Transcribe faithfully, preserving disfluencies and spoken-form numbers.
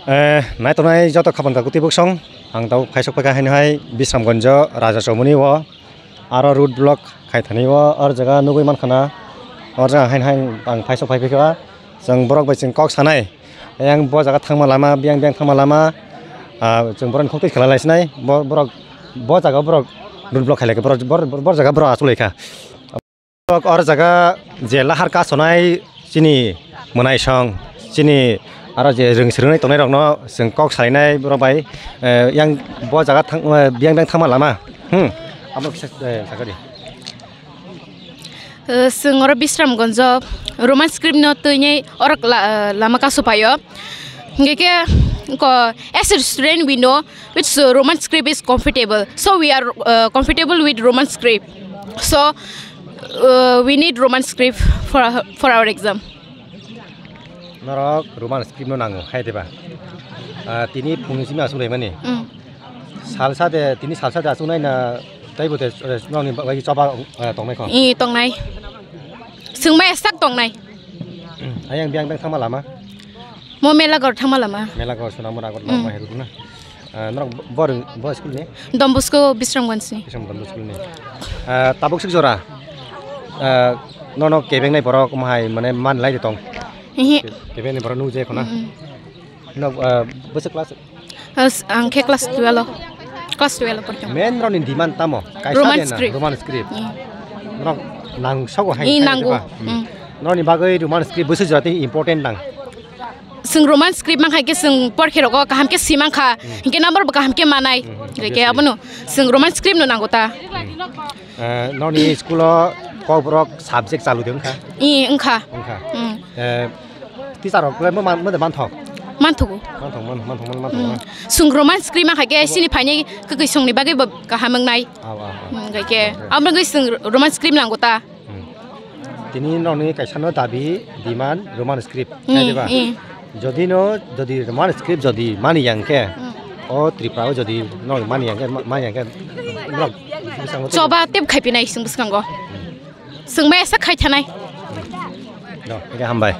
Eh, naitongnai joto khapang kakuti buksong, ang tau khaisok phaikha haino hai Bisramganjo Raja Chomoni o, aro road block khai thani o, or jaga nugui mankha na, or jaga haino hai ang khaisok phai phaikha, chwng borok bai chwng kok sanai, yang bo jaga thangma lama, biyang biyang thangma lama, ah, chwng borok ni khok twi khlai lai sinai, bo-, borok, bo jaga borok road block khai lai kha, borok, bor-, bor-, bor jaga borok achuk lai kha. Tok or jaga je lahar kasonai chini mwnaisong, chini aro je rwng swrwngnai tongnai rokno chwng kok salainai borok bai, eh, yang bo jaga thang, eh, biyang biyang thangma lama. Hmm. Amo kisa, eh, sakadi. Eh, chwng oro Bisramganjo Roman script no twinai orok la-, eh, lama kasu paio. Hingke ke ko, as a student we know which, uh, Roman script is comfortable. So we are, uh, comfortable with Roman script. So, uh, we need Roman script for our, for our exam. Norok Roman script no nango, hai diba? Ah, tini phungni simi aswk laimani. Mm. Salsa de, tini salsa de aswk nai na, taibo de, eh, nokni bagwi choba, eh, tongnai kho? I, tongnai. Swngmai sak tongnai. Ayang biyang biyang thangma lama? Mo Melagor thangma lama. Melagor Sonamur Agartala Mm. ma heru na. Ah, norok bo, bo, bo school ni? Don Bosco Bisramganj ni. Bisram Don Bosco ni. Ah, tabuk sik jora. Ah, nono kebengnai borok mahai mane man lai de tong. Ihi. Kebengnai borok nukjai khona. Mm. No, ah, bwswk class? As-, ang khe class twelve o. Class twelve o porjong. Men rokni demand tamo? Kaisa Roman de na, script. Roman script. Mm. Norok nangsogo hai, Ih, hai nango. Diba? Mm. Mm. Norokni bagwi Roman script bwswk jora tei important nang? Chwng Roman script mankha khe chwng porkhe rogo kaham khe swi mankha. Mm. Hinkhe number bo kaham khe manai. Mm, Hinkhe obviously. Abono chwng Roman script no nango ta. Mm. Eh, nokni school o Kokborok subject chalu de wngkha? Ih, wngkha. Wngkha. Mm. Eh, teacher rok le mo man, mo de manthok? Manthogo. Manthok, man, manthok, man, manthok, Mm. man. Chwng Roman script mankha khe sini phainai kwkwi songni bagwi bo kaham wngnai. Aw, aw, aw. Mm, hingke. Aboni bagwi chwng Roman script nango ta. Hmm. Tini nokni kaisa no dabi, demand, Roman script. Hmm, Kaidiba? Hmm. Jodi no, jodi Roman script jodi mani yang khe, Hmm. o Tripura o jodi no mani yang khe, ma-, mani yang khe, norok bwskango tei Choba tep khai pinai chwng bwskango. Hmm. Chwng bai asa khai thanai. Hmm. No, hingke hambai.